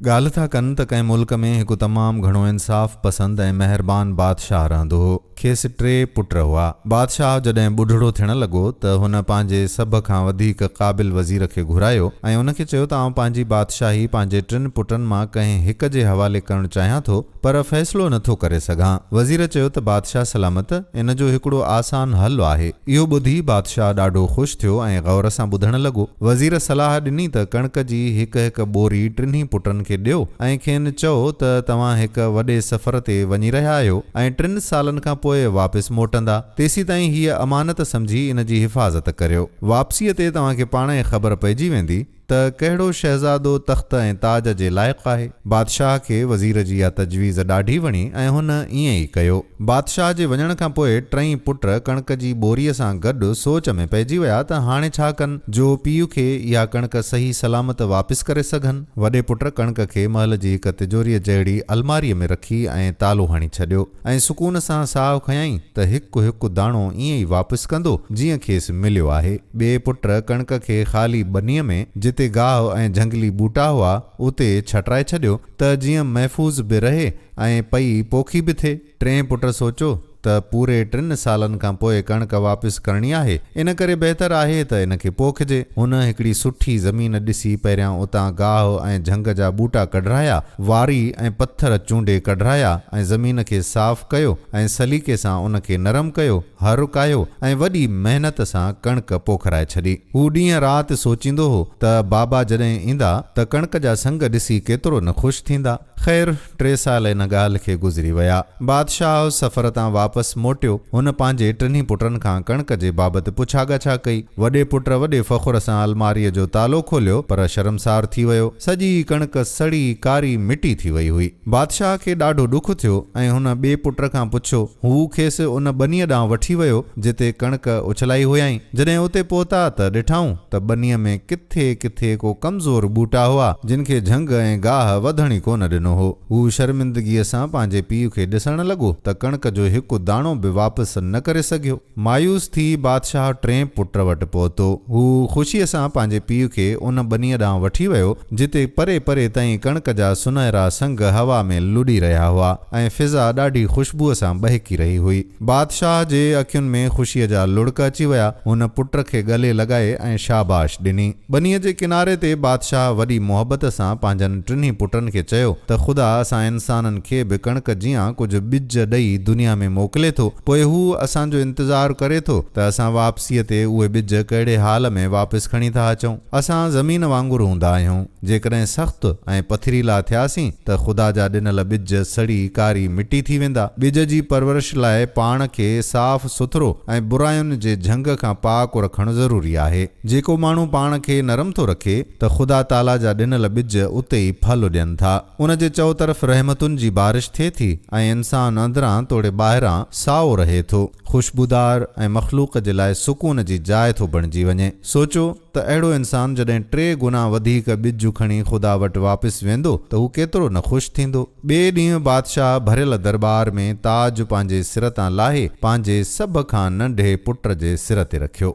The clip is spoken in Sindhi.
ڳالهه ٿا ڪن ته ڪنهن ملڪ ۾ هڪ تمام گهڻو انصاف پسند ۽ مهربان بادشاهه رهندو هو. کيس ٽي پٽ هئا. بادشاهه جڏهن ٻڍڙو ٿيڻ لڳو ته هن پنهنجي سڀ کان وڌيڪ قابل وزير کي گهرايو ۽ ان کي چيو ته آئون پنهنجي بادشاهي پنهنجي ٽن پٽن مان ڪنهن هڪ جي حوالي ڪرڻ چاهيان ٿو پر فيصلو نه ٿو ڪري سگهان. وزير چيو ته بادشاهه سلامت، ان جو هڪڙو آسان حل آهي. اهو ٻڌي بادشاهه ڏاڍو خوش ٿيو ۽ غور سان ٻڌڻ لڳو. وزير صلاح ڏني ته ڪڻڪ جي هڪ هڪ ٻوري ٽنهي پٽن کي ڏيو ۽ کين چئو ته توهان هڪ وڏي سفر تي وڃي رهيا آهيو ۽ ٽن سالن کان پوء واپس موٽندا، تيسيتائين هيء امانت سمجهي ان جي حفاظت ڪريو. واپسيء تي توهان کي پاڻهي خبر پئجي ويندي. ته ڪهڙو شهزادو تخت ۽ تاج جي لائق آهي. بادشاهه کي وزير جي اها تجويز ڏاڍي وڻي ۽ هن ائين ئي ڪيو. بادشاهه جي وڃڻ کان پوء ٽئي پٽ ڪڻڪ جي ٻوريء سان گڏ سوچ ۾ پئجي ويا ته هاڻي ڇا ڪن، جو پيء کي اها ڪڻڪ صحيح سلامت واپس ڪري سگهن. وڏي پٽ ڪڻڪ کي محل جي هڪ تجوريء جهڙي الماريء ۾ رکي ۽ تالو هڻي ڇڏيو. ۽ سڪون سان ساهه کنيائين ته هڪ هڪ داڻو ائين ئي واپس ڪندو جيئن کيس مليو آهي. ٻئي پٽ ڪڻڪ کي خالي ٻنيء ۾ جتي گاهه ۽ جهنگلي ٻوٽا هئا اتي ڇٽرائي ڇڏيو ته جيئن محفوظ به رهي ۽ پئي پوکي به ٿئي. ٽئين پٽ سوچيو ته پوري ٽن سالن کان پوء ڪڻڪ واپس ڪرڻي آهي ان ڪري بهتر آهي ته ان کي پوکجي. هن هڪڙي سٺي زمين ڏسي پهريان اتان گاهه ۽ جهنگ جا ٻوٽا ڪڍرايا واري ۽ پٿر چونڊي ڪڍرايا ۽ زمين کي صاف ڪيو ۽ سليقي سان ان کي نرم ڪيو، هر ڪاهيو ۽ وڏي محنت سان ڪڻڪ پوکرائي ڇڏي. هو ڏينهن رات سوچيندو هو ته بابا جڏهن ايندا ته ڪڻڪ جا سنگ ڏسي ڪيترو نه خوش ٿيندا. خير، ٽي سال ان ڳالهه کي گذري ويا. بادشاهه سفر تان واپس موٽيو. هن پنهنجي ٽنهي پٽن کان ڪڻڪ جي بابت پڇا ڳاڇا ڪئي. وڏي پٽ وڏي فخر سان الماريء جو تالو کوليو، پر شرمسار ٿي ويو. سڄي ڪڻڪ سڙي ڪاري مٽي ٿي وئي هئي. بادشاهه کي ڏاڍو ڏک ٿيو ۽ هن ٻئي پٽ کان پڇيو. هو کيس ان ٻنيء ڏانهن وٺي ويو، جتي ڪڻڪ اڇلائي هيائين. جڏهن اتي پهتا ته ڏٺائون ته ٻنيء ۾ ڪٿي ڪٿي ڪو ڪمزور ٻوٽا هئا، جن کي جهنگ ۽ گاهه وڌڻ ئي ڪونه ڏنو هو. هو شرمندگيء سان پنهنجي پيء کي ڏسڻ لڳو ته ڪڻڪ جو هڪ داڻو به واپس نه ڪري سگهيو. مايوس ٿي بادشاهه ٽئين پٽ وٽ پهتو. هو خوشيء سان پنهنجي پيء کي ان ٻنيء ڏانهن وٺي ويو، جتي پري پري تائين ڪڻڪ جا سنهرا سنگ هوا ۾ لڏي رهيا هئا ۽ فضا ڏاڍي خوشبوء سان ٻهڪي رهي هئي. بادشاهه جي اکين ۾ خوشيء جا لڙڪ اچي ويا. هن پٽ کي ڳلي لڳائي ۽ شاباش ڏني. ٻنيء جي ڪناري تي بادشاهه وڏي محبت سان پنهنجن ٽنهي پٽن کي چيو ته خدا اسان انسانن کي به ڪڻڪ جيان ڪجهه ٻج ڏئي دنيا ۾ موڪلي ٿو، پوء هو اسان جو انتظار ڪري ٿو ته اسان واپسيء تي اهي ٻج ڪهڙي حال ۾ واپس کڻي ٿا اچون. اسان زمين وانگر هوندا آهيون، جيڪڏهن سخت ۽ پٿريلا ٿياسين ته خدا جا ڏنل ٻج سڙي ڪاري مٽي ٿي ويندا. ٻج جي پرورش لاء پاڻ کي صاف سٿرو ۽ براين جي جهنگ کان پاڪ رکڻ ضروري آهي. جيڪو ماڻهو پاڻ کي نرم ٿو رکي ته خدا تعاليٰ جا ڏنل ٻج اتي ئي ڦل ڏين ٿا. ان جي چؤطرف رحمتن جي بارش ٿئي ٿي ۽ انسان اندران توڙي ٻاهران سائو رهي ٿو، خوشبودار ۽ مخلوق جي لاء سڪون جي جاء ٿو بڻجي وڃي. سوچو ته اهڙو انسان جڏهن ٽي گنا وڌيڪ ٻج کڻي خدا وٽ واپس ويندو ته هو ڪيترو نه خوش ٿيندو. ٻئي ڏينهن بادشاهه ڀريل درٻار ۾ تاج پنهنجي سر تان لاهي پنهنجي سڀ کان ننڍي پٽ جي سر تي رکيو.